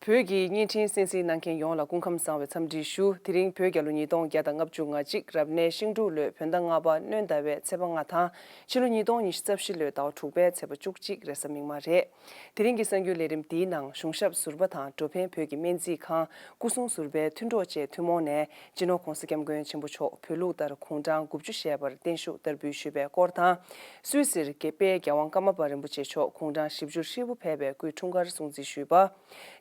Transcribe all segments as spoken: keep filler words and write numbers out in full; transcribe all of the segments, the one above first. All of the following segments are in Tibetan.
བོད་ཀྱི་བརྙན་འཕྲིན་གསན་གཟིགས་གནང་མཁན་ཡོངས་ལ་སྐུ་ཁམས་བཟང་བའི་འཚམས་འདྲི་ཞུ། དེ་རིང་བོད་རྒྱལ་ལོ་ཉིས་སྟོང་བརྒྱ་དང་ལྔ་བཅུ་ང་གཅིག་རབ་གནས་ཤིང་འབྲུག་ལོའི་བོད་ཟླ་ལྔ་པ་སྣྲོན་ཟླ་བའི་ཚེས་པ་ལྔ་དང་ཕྱི་ལོ་ཉིས་སྟོང་ཉི་ཤུ་རྩ་བཞི་ལོའི་ཟླ་བ་དྲུག་པའི་ཚེས་པ་བཅུ་གཅིག་རེས་གཟའ་མིག་དམར་རེད། དེ་རིང་གི་གསར་འགྱུར་ལས་རིམ་འདིའི་ནང་གཞུང་ཞབས་ཟུར་པ་དང་འགྲོ་ཕན་བོད་ཀྱི་སྨན་རྩིས་ཁང་སྐུ་སྲུང་ཟུར་པའི་མཐུན་གྲོགས་བཅས་ཐུན་མོང་ནས་སྤྱི་ནོར་༧གོང་ས་༧སྐྱབས་མགོན་ཆེན་པོ་མཆོག་བོད་ལུགས་ལྟར་དགུང་གྲངས་དགུ་བཅུ་བཞེས་པར་བརྟན་བཞུགས་བསྟར་འབུལ་ཞུས་པའི་སྐོར་དང་། སུད་སིར་དཔལ་རྒྱལ་དབང་ཀརྨ་པ་རིན་པོ་ཆེ་མཆོག་དགུང་གྲངས་བཞི་བཅུ་ཧྲིལ་པོ་ཕེབས་པའི་སྐུའི་འཁྲུངས་སྐར་སྲུང་བརྩི་ཞུས་པ།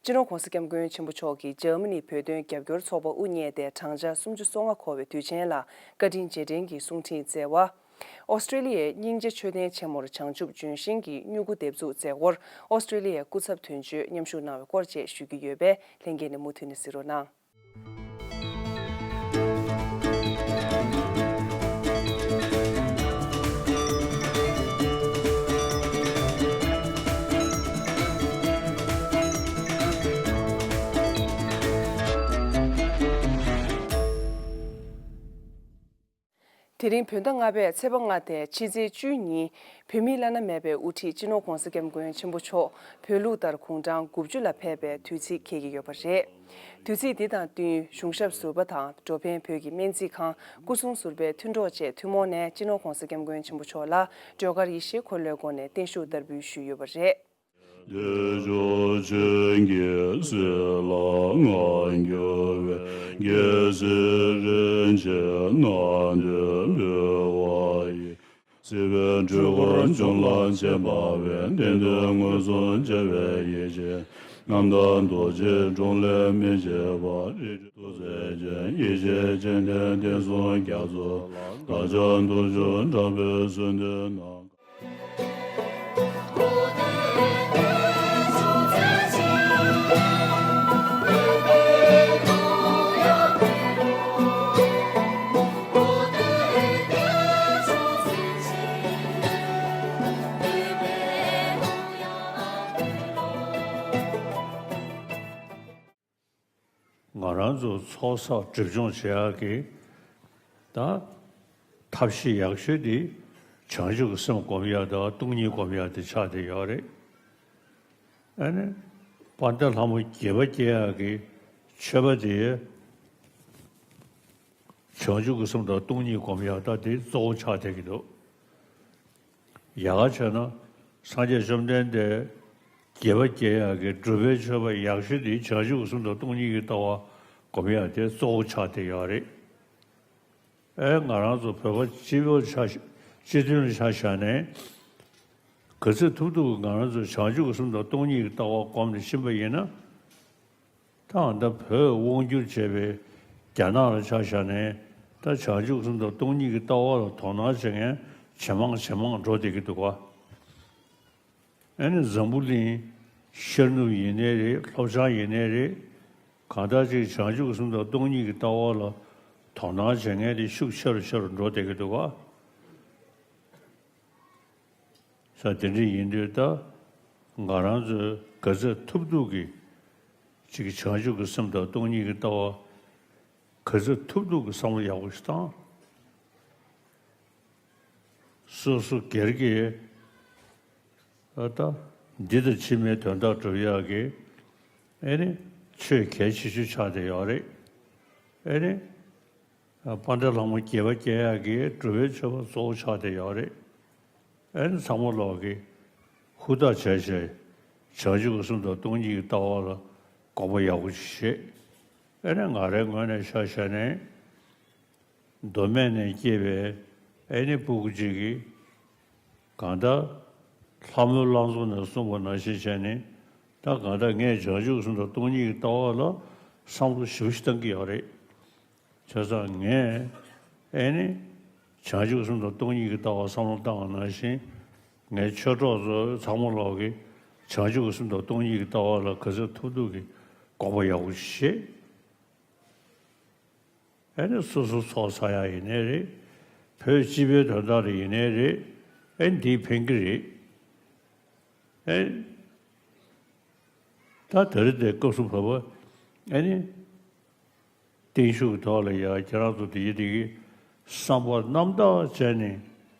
སྤྱི་ནོར་༧གོང་ས་༧སྐྱབས་མགོན་ཆེན་པོ་མཆོག་གིས་འཇར་མ་ནི་བོད་དོན་རྒྱབ་སྐྱོར་ཚོགས་པ་དབུ་བརྙེས་ཏེ་བགྲང་བྱ་སུམ་ཅུ་སོ་ལྔ་འཁོར་བའི་དུས་ཆེན་ལ་བཀའ་དྲིན་རྗེས་དྲན་གྱི་གསུང་འཕྲིན་བསྩལ་བ། ཨོ་སི་ཀྲེ་ལི་ཡའི་སྙིང་རྗེ་མཆོད་རྟེན་ཆེན་མོར་བྱང་ཆུབ་ལྗོན་ཤིང་གི་སྨྱུ་གུ་འདེབས་འཛུགས་མཛད་སྒོར་ཨོ་སི་ཀྲེ་ལི་ཡའི་སྐུ་ཚབ་དོན་གཅོད་མཉམ་ཞུགས་གནང་བའི་སྐོར་བཅས་ཞུ་རྒྱུ་ཡོད་པས་ལྷན་རྒྱས་ནས་མུ་མཐུད་ནས་གཟིགས་རོགས་གནང་། དེ་རིང་བོད་ཟླ་ལྔ་པའི་ཚེས་པ་ལྔ་སྟེ་ཕྱི་ཚེས་བཅུའི་ཉིན་བོད་མིའི་བླ་ན་མེད་པའི་དབུ་ཁྲིད་སྤྱི་ནོར་༧གོང་ས་༧སྐྱབས་མགོན་ཆེན་པོ་མཆོག་བོད་ལུགས་ལྟར་དགུང་གྲངས་དགུ་བཅུ་ལ་ཕེབས་པའི་དུས་ཚིགས་འཁེལ་གྱི་ཡོད་པ་རེད། དུས་ཚིགས་འདི་དང་བསྟུན་གཞུང་ཞབས་ཟུར་པ་དང་འགྲོ་ཕན་བོད་ཀྱི་སྨན་རྩིས་ཁང་སྐུ་སྲུང་ཟུར་པའི་མཐུན་གྲོགས་བཅས་ཐུན་མོང་ནས་སྤྱི་ནོར་༧གོང་ས་༧སྐྱབས་མགོན་ཆེན་པོ་མཆོག་ལ་སྒྲོལ་དཀར་ཡེ་ཤེས་འཁོར་ལོའི་སྒོ་ནས་བརྟན་བཞུགས་བསྟར་འབུལ་ཞུས་ཡོད་པ་རེད། བདེ་མཆོག་ཆོས་ཀྱི་ཟིལ་ལ་ང་རྒྱུ་བའི། རྒྱལ་སྲས་རིན་ཆེན་སྣ་བདུན་འབུལ་བ་ཡི། སྲིད་པའི་འཁྲུལ་འཁོར་འཇོམས་ལ་བྱེད་པ་བས། བདེན་དོན་མངོན་སུམ་བྱེད་པའི་ཡེ་ཤེས། རྣམ་དག་རྡོ་རྗེ་འགྲོ་ལས་མི་བྱེད་པ། རིག་འཛིན་ཐུགས་རྗེ་ཅན། ཡེ་ཤེས་སྤྱན་ལྡན་བསྟན་སྲུང་རྒྱ་མཚོ་ལ། བདག་ཅག་དུས་མཆོད་དྲང་པོའི་གསོལ་འདེབས་གནང་། ང་རང་ཚོ་ཚོགས་བསགས་སྒྲིབ་སྦྱོང་བྱེད་ཡག་གི་ད་ཐབས་ཤེས་ཡག་ཤོས་དེ་བྱང་ཆུབ་ཀྱི་སེམས་སྒོམ་ཡག་དང་སྟོང་ཉིད་སྒོམ་ཡག་དེ་ཆགས་བསྡད་ཡོད་རེད། ཨ་ནི་དཔལ་ལྡན་ལྷ་མོ་དགྱེས་པ་སྐྱེ་ཡག་གི་མཆོད་པ་དེ་བྱང་ཆུབ་ཀྱི་སེམས་དང་སྟོང་ཉིད་སྒོམ་ཡག་ད་དེ་གཙོ་བོ་ཆགས་བསྡད་ཀྱི་འདུག་ཡག་ག་བྱས་ན་སངས་རྒྱས་བཅོམ་ལྡན་འདས་དགྱེས་པ་སྐྱེ་ཡག་གི་སྒྲུབ་པའི་མཆོད་པ་ཡག་ཤོས་དེ་བྱང་ཆུབ་ཀྱི་སེམས་དང་སྟོང་ཉིད་ཀྱི་ལྟ་བ་སྒོམ་ཡག་དེ་གཙོ་བོ་ཆགས་བསྡད་ཡོད་རེད། ཨེ་ང་རང་ཚོ་བོད་པ་སྤྱི་པའི་ཆ་སྤྱི་མཐུན་ལ་ཆ་བཞག་ནས་ག་ཚོད་ཐུབ་ཐུབ་ང་རང་ཚོ་བྱང་ཆུབ་ཀྱི་སེམས་དང་སྟོང་ཉིད་ཀྱི་ལྟ་བ་སྒོམ་ནས་ཕྱིན་པ་ཡིན་ན། ད་ད་བོད་དབང་བསྒྱུར་བྱས་པའི་རྒྱ་ནག་ལ་ཆ་བཞག་ནས་ད་བྱང་ཆུབ་སེམས་དང་སྟོང་ཉིད་ཀྱི་ལྟ་བ་ལ་དོ་སྣང་བྱེད་མཁན་ཇེ་མང་ཇེ་མང་འགྲོ་བསྡད་ཀྱི་འདུག་ག་ཨ་ནི་འཛམ་བུ་གླིང་ཤར་ནུབ་ཡིན་ནའི་རེད། ལྷོ་བྱང་ཡིན་ནའི་རེད། གང་ལྟར་ཅིག་བྱང་ཆུབ་སེམས་དང་སྟོང་ཉིད་ཀྱི་ལྟ་བ་ལ་དོ་སྣང་བྱེད་མཁན་དེ་ཤུགས་ཆེ་རུ་ཆེ་རུ་འགྲོ་བསྡད་ཀྱི་འདུག་ག་ས་དེ་འདྲ་ཡིན་དུས་ད་ང་རང་ཚོས་ག་ཚོད་ཐུབ་ཐུབ་ཀྱིས་ཅིག་བྱང་ཆུབ་ཀྱི་སེམས་དང་སྟོང་ཉིད་ཀྱི་ལྟ་བ་ག་ཚོད་ཐུབ་ཐུབ་ཀྱིས་བསམ་བློ་ཡག་པོ་ཞིག་བཏང་། སོ་སོ་སྒེར་གྱི་ད་འདི་དང་ཕྱི་མའི་དོན་དག་སྒྲུབ་ཡག་གི་ཨེ་ནི་ཆོས་གལ་ཆེ་ཤོས་ཆགས་བསྡད་ཡོད་རེད། ཨེ་ནི། དཔལ་ལྡན་ལྷ་མོ་དགྱེས་པ་སྐྱེ་ཡག་གི་སྒྲུབ་པའི་མཆོད་པ་གཙོ་བོ་ཆགས་བསྡད་ཡོད་རེད། ཨེ་ནི་ཚང་མ་ལོག་གི་ཧུར་ཐག་བྱས་བྱས་བྱང་ཆུབ་ཀྱི་སེམས་དང་སྟོང་ཉིད་ཀྱི་ལྟ་བ་ལ་དགོངས་པ་ཡག་པོ་ཞིག་བཞེས། ཨེ་ནི་ང་རའི་ངོས་ནས་ཆ་བཞག་ནས་མདོ་སྨད་ནས་སྐྱེས་པའི་ཨེ་ནི་སྤུ་གུ་གཅིག་གིས་གང་ལྟར་ལྷ་མོའི་བླ་མཚོ་ནས་གསུངས་པ་ནང་བཞིན་བྱས་ནས་ད་གང་ལྟར་ངས་བྱང་ཆུབ་ཀྱི་སེམས་དང་སྟོང་ཉིད་ཀྱི་ལྟ་བ་ལ་བསམ་བློ་ཞེ་པོ་ཞིག་བཏང་གི་ཡོད་རེད། བྱས་ཙང་ངས་ཨེ་ནི་བྱང་ཆུབ་སེམས་དང་སྟོང་ཉིད་ཀྱི་ལྟ་བ་བསམ་བློ་བཏང་བ་ནང་བཞིན་ངའི་ཆོས་གྲོགས་ཚོ་ཚང་མ་ལོག་གིས་བྱང་ཆུབ་སེམས་དང་སྟོང་ཉིད་ཀྱི་ལྟ་བ་ལ་ག་ཚོད་ཐུབ་ཐུབ་ཀྱིས་དགོངས་པ་ཡག་པོ་ཞིག་བཞེས། ཨེ་ནི་སོ་སོ་ཚོགས་བསགས་ཡག་ཡིན་ནའི་རེད། བོད་སྤྱི་པའི་དོན་དག་ལ་ཡིན་ནའི་རེད། ཨེ་འདིས་ཕན་གྱི་རེད། ཨེ་ད་དེ་རིང་འདིའི་སྐབས་སུ་བབ་པ་ཨེ་ནི། བརྟན་བཞུགས་ཐོག་ལ་ཡ་ཁྱེད་རང་ཚོ་དེ་ཡི་དེ་གི་བསམ་པ་རྣམ་དག་བྱས་ནས་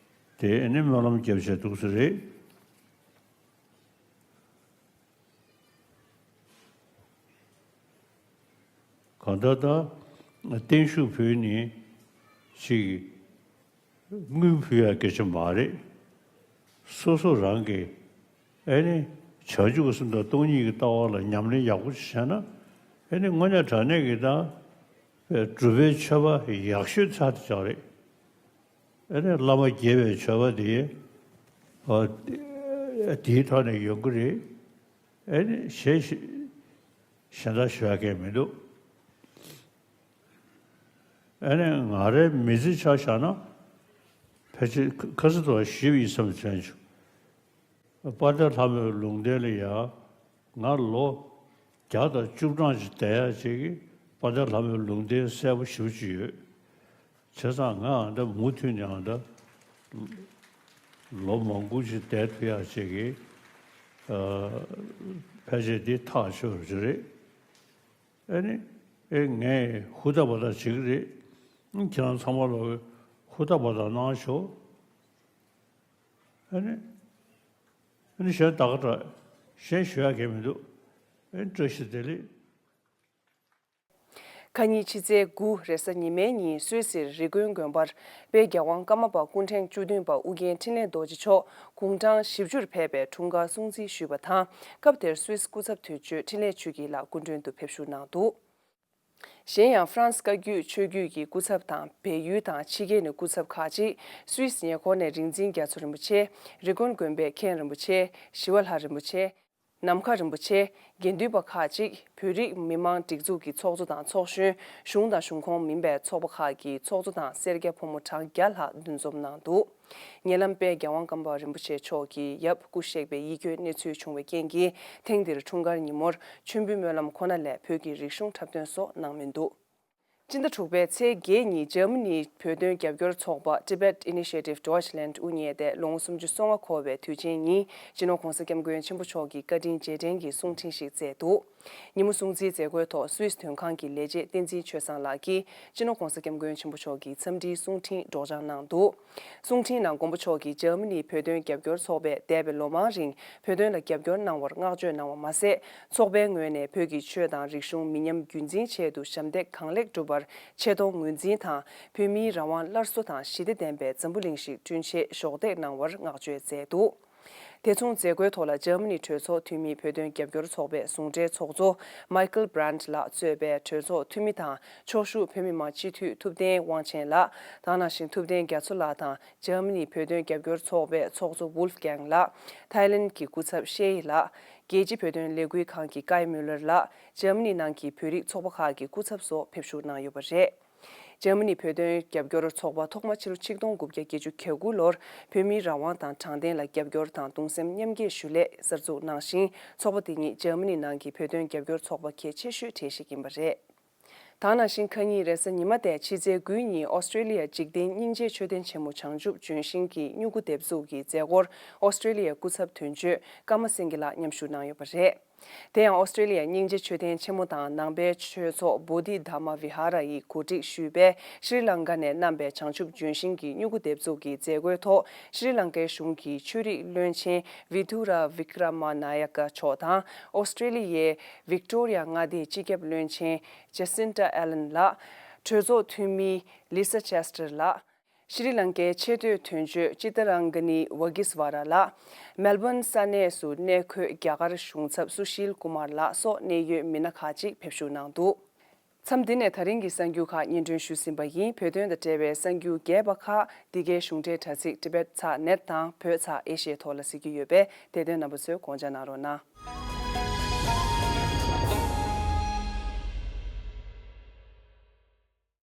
དེ་ནི་སྨོན་ལམ་རྒྱབ་བྱས་འདུག་ས་རེད། གང་ལྟར་ད་བརྟན་བཞུགས་ཕུལ་ནི་ཅིག་དངུལ་ཕུལ་ཡ་སྐད་ཆ་མ་རེད། སོ་སོ་རང་གི་ཨེ་ནི་བྱང་ཆུབ་སེམས་དང་སྟོང་ཉིད་ཀྱི་ལྟ་བ་ལ་ཉམས་ལེན་ཡག་པོ་ཞིག་བྱས་ན། ཨེ་ནི་དངོས་གནས་དྲང་གནས་ཀྱི་ད་སྒྲུབ་པའི་མཆོད་པ་ཡག་ཤོས་ཚར་དེ་ཅག་རེད། ཨེ་ནི་བླ་མ་དགྱེས་པའི་མཆོད་པ་དེ་ཨ་དེའི་ཐོག་ནས་ཡོང་གི་རེད། ཨེ་ནི་གཞན་ཞིག་གཞན་དག་ཞུ་ཡ་གང་མི་འདུག་ཨེ་ནི་ང་རའི་མི་ཚེ་ཆ་བཞག་ན་ཕལ་ཆེར་ཁ་སང་དུ་ཞུས་པ་ཡིན་བསམ་དྲན་བྱུང་། དཔལ་ལྡན་ལྷ་མོའི་ལུང་བསྟན་ལ་ཡ་ང་ལོ་བརྒྱ་དང་བཅུ་གྲངས་ཅིག་བསྡད་ཡ་ཅིག་གིས་དཔལ་ལྡན་ལྷ་མོའི་ལུང་བསྟན་གསལ་པོ་ཞེ་པོ་ཅིག་ཡོད། བྱས་ཙང་ང་ཨ་ད་མུ་མཐུད་ནས་ཨ་ད་ལོ་མང་པོ་ཅིག་བསྡད་ཐུབ་ཡ་ཅིག་གིས་ཨ་ཕལ་ཆེར་འདི་ཐག་ཆོད་པ་ཅིག་རེད། ཨེ་ནི་ཨེ་ངས་ཧུར་ཐག་འབད་ཐག་བྱེད་ཀྱི་རེད། ཁྱེད་རང་ཚང་མ་ལ་ཧུར་ཐག་འབད་ཐག་གནང་ཤོག་ཨེ་ནི་ཨེ་ནི་གཞན་ད་ག་འདྲ་གཞན་ཞུ་ཡ་གང་མི་འདུག་ཨེ་ནི་བཀྲ་ཤིས་བདེ་ལེགས། ཁ་ཉིན་ཕྱི་ཚེས་དགུ་རེས་གཟའ་ཉི་མའི་ཉིན་སུད་སིར་རི་ཀོན་དགོན་པར་དཔལ་རྒྱལ་དབང་ཀརྨ་པ་སྐུ་ཕྲེང་བཅུ་བདུན་པ་ཨུ་རྒྱན་འཕྲིན་ལས་རྡོ་རྗེ་མཆོག་དགུང་གྲངས་བཞི་བཅུར་ཕེབས་པའི་འཁྲུངས་སྐར་སྲུང་བརྩི་ཞུས་པ་དང་། སྐབས་དེར་སུད་སི་སྐུ་ཚབ་དོན་གཅོད་འཕྲིན་ལས་ཆོས་སྐྱིད་ལགས་སྐུ་མགྲོན་དུ་ཕེབས་བཞུགས་གནང་འདུག་གཞན་ཡང་ཧྥ་རན་སི་བཀའ་བརྒྱུད་ཆོས་བརྒྱུད་ཀྱི་སྐུ་ཚབ་དང་བལ་ཡུལ་དང་ཕྱི་རྒྱལ་ནས་སྐུ་ཚབ་ཁག་ཅིག་སུད་སི་ཉེ་འཁོར་ནས་རིག་འཛིན་རྒྱ་མཚོ་རིན་པོ་ཆེ། རི་ཀོན་དགོན་པའི་མཁན་རིན་པོ་ཆེ། ཞི་བ་ལྷ་རིན་པོ་ཆེ། ནམ་མཁའ་རིན་པོ་ཆེ། དགེ་འདུན་པ་ཁག་ཅིག་བོད་རིགས་མི་མང་སྒྲིག་འཛུགས་ཀྱི་ཚོགས་གཙོ་དང་ཚོགས་གཞོན། གཞུང་དང་གཞུང་ཁོངས་མིན་པའི་ཚོགས་པ་ཁག་གི་ཚོགས་གཙོ་དང་སེར་སྐྱ་ཕོ་མོ་གྲངས་བརྒྱ་ལྷག་འདུ་འཛོམས་གནང་འདུག་ཉེ་ལམ་དཔལ་རྒྱལ་དབང་ཀརྨ་པ་རིན་པོ་ཆེ་མཆོག་གི་ཡབ་སྐུ་གཤེགས་པའི་ཡིད་སྐྱོའི་གནས་ཚུལ་བྱུང་བའི་རྐྱེན་གྱིས། ཐེངས་འདིར་འཁྲུངས་སྐར་ཉིན་མོར་མཆོད་འབུལ་སྨོན་ལམ་ཁོ་ན་ལས་བོད་ཀྱི་རིག་གཞུང་འཁྲབ་སྟོན་སོགས་གནང་མུས་འདུག་སྤྱི་ཟླ་དྲུག་པའི་ཚེས་བརྒྱད་ཉིན་འཇར་མ་ནིའི་བོད་དོན་རྒྱབ་སྐྱོར་ཚོགས་པ་Tibet Initiative Deutschland དབུ་བརྙེས་ཏེ་ལོ་ངོ་སུམ་ཅུ་སོ་ལྔ་འཁོར་བའི་དུས་ཆེན་ཉིན། སྤྱི་ནོར་༧གོང་ས་༧སྐྱབས་མགོན་ཆེན་པོ་མཆོག་གི་བཀའ་དྲིན་རྗེས་དྲན་གྱི་གསུང་འཕྲིན་ཞིག་སྩལ་འདུག་ཉིན་མོ་སྲུང་བརྩིའི་མཛད་སྒོའི་ཐོག་སུད་སི་དོན་ཁང་གི་ལས་བྱེད་བསྟན་འཛིན་ཆོས་བཟང་ལགས་ཀྱིས་སྤྱི་ནོར་༧གོང་ས་༧སྐྱབས་མགོན་ཆེན་པོ་མཆོག་གི་འཚམས་འདྲིའི་གསུང་འཕྲིན་སྒྲོག་སྦྱང་གནང་འདུག་གསུང་འཕྲིན་ནང་མགོན་པོ་མཆོག་གིས་འཇར་མ་ནིའི་བོད་དོན་རྒྱབ་སྐྱོར་ཚོགས་པས་འདས་པའི་ལོ་མང་རིང་བོད་དོན་ལ་རྒྱབ་སྐྱོར་གནང་བར་བསྔགས་བརྗོད་གནང་བ་མ་ཟད། ཚོགས་པའི་ངོས་ནས་བོད་ཀྱི་ཆོས་དང་རིག་གཞུང་མི་ཉམས་རྒྱུན་འཛིན་ཆེད་དུ་ཞབས་འདེགས་གང་ལེགས་བསྒྲུབ་པར་ཆེ་མཐོང་ངོས་འཛིན་དང་། བོད་མིའི་རང་དབང་སླར་གསོ་དང་ཞི་བདེ་ལྡན་པའི་འཛམ་བུ་གླིང་ཞིག་བསྐྲུན་ཆེད་གཞོགས་འདེགས་གནང་བར་བསྔགས་བརྗོད་མཛད་འདུག་དེ་མཚུངས་མཛད་སྒོའི་ཐོག་ལ་འཇར་མ་ནི་གྲོས་ཚོགས་འཐུས་མི་བོད་དོན་རྒྱབ་སྐྱོར་ཚོགས་པའི་ཟུང་འབྲེལ་ཚོགས་གཙོ་Michael Brandt ལགས་གཙོས་པའི་གྲོས་ཚོགས་འཐུས་མི་དང་ཕྱོགས་བཞུགས་བོད་མི་མང་སྤྱི་འཐུས་ཐུབ་བསྟན་དབང་ཆེན་ལགས། དེ་ནང་བཞིན་ཐུབ་བསྟན་རྒྱ་མཚོ་ལགས་དང་། འཇར་མ་ནི་བོད་དོན་རྒྱབ་སྐྱོར་ཚོགས་པའི་ཚོགས་གཙོ་Wolfgang ལགས། ཐའི་ལེན་གྱི་སྐུ་ཚབ་ཤེ་ཡི་ལགས། རྒྱལ་སྤྱིའི་བོད་དོན་ལས་འགུལ་ཁང་གི་Kai Müller ལགས། འཇར་མ་ནི་ནང་གི་བོད་རིགས་ཚོགས་པ་ཁག་གི་སྐུ་ཚབ་སོགས་ཕེབས་ཞུགས་གནང་ཡོད་པ་རེད། འཇར་མ་ནི་བོད་དོན་རྒྱབ་སྐྱོར་ཚོགས་པ་ཐོག་མ་ཕྱི་ལོ་ཆིག་སྟོང་དགུ་བརྒྱ་བརྒྱད་ཅུ་གྱ་དགུ་ལོར་བོད་མིའི་རང་དབང་དང་དྲང་བདེན་ལ་རྒྱབ་སྐྱོར་དང་གདུང་སེམས་མཉམ་སྐྱེད་ཞུ་སླད་གསར་འཛུགས་གནང་ཞིང་། ཚོགས་པ་དེ་ཉིད་འཇར་མ་ནི་ནང་གི་བོད་དོན་རྒྱབ་སྐྱོར་ཚོགས་པ་གལ་ཆེ་ཤོས་གྲས་ཤིག་ཡིན་པ་རེད། དེ་ནང་བཞིན་ཁ་ཉིན་རེས་གཟའ་ཉི་མ་སྟེ་ཕྱི་ཚེས་དགུའི་ཉིན་ཨོ་སི་ཀྲེ་ལི་ཡ་འཇིག་རྟེན་སྙིང་རྗེའི་མཆོད་རྟེན་ཆེན་མོ་བྱང་ཆུབ་ལྗོན་ཤིང་གི་སྨྱུ་གུ་འདེབས་འཛུགས་ཀྱི་མཛད་སྒོར་ཨོ་སི་ཀྲེ་ལི་ཡའི་སྐུ་ཚབ་དོན་གཅོད་ཀརྨ་སེང་གེ་ལགས་མཉམ་ཞུགས་གནང་ཡོད་པ་རེད། དེ་ཡང་ཨོ་སི་ཀྲེ་ལི་ཡ་སྙིང་རྗེ་མཆོད་རྟེན་ཆེན་མོ་དང་ནང་པའི་ཆོས་ཚོགས་བོ་དྷི་དྷརྨ་བི་ཧ་ར་ཡིས་གོ་སྒྲིག་ཞུས་པའི་ཤྲི་ལང་ཀ་ནས་བསྣམས་པའི་བྱང་ཆུབ་ལྗོན་ཤིང་གི་སྨྱུ་གུ་འདེབས་འཛུགས་ཀྱི་མཛད་སྒོའི་ཐོག་ཤྲི་ལང་ཀའི་གཞུང་གི་ཆོས་རིག་བློན་ཆེན་བི་དྷུ་ར་བི་ཀྲ་མ་ན་ཡ་ཀ་མཆོག་དང་ཨོ་སི་ཀྲེ་ལི་ཡའི་ཝིག་ཏོ་རི་ཡ་མངའ་སྡེའི་སྤྱི་ཁྱབ་བློན་ཆེན་ཇེ་སིན་ཏྲ་ཨེ་ལན་ལགས། གྲོས་ཚོགས་འཐུས་མི་ལི་ས་ཆེ་སི་ཏར་ལགས། ཤྲི་ལང་ཀའི་ཆེས་མཐོའི་དོན་གཅོད་ཅི་ཏ་རང་ག་ནི་ཝ་གིས་ཝ་ར་ལགས། མེལ་བོན་ས་གནས་སུ་གནས་འཁོད་རྒྱ་གར་གཞུང་ཚབ་སུ་ཤིལ་ཀུ་མར་ལགས་སོགས་གནད་ཡོད་མི་སྣ་ཁག་ཅིག་ཕེབས་ཞུགས་གནང་འདུག་མཚམས་འདི་ནས་ད་རིང་གི་གསར་འགྱུར་ཁག་སྙན་སྒྲོན་ཞུས་ཟིན་པ་ཡིན། བོད་དོན་དང་འབྲེལ་བའི་གསར་འགྱུར་རྒྱས་པ་ཁག་འདི་གའི་གཞུང་འབྲེལ་དྲ་ཚིགས་Tibet ཚགས་net དང་བོད་ཚགས་ཨེ་ཤི་ཡའི་ཐོག་ལ་གཟིགས་རྒྱུ་ཡོད་པས། དེ་དོན་རྣམ་པ་ཚོས་དགོངས་འཇགས་གནང་རོགས་གནང་།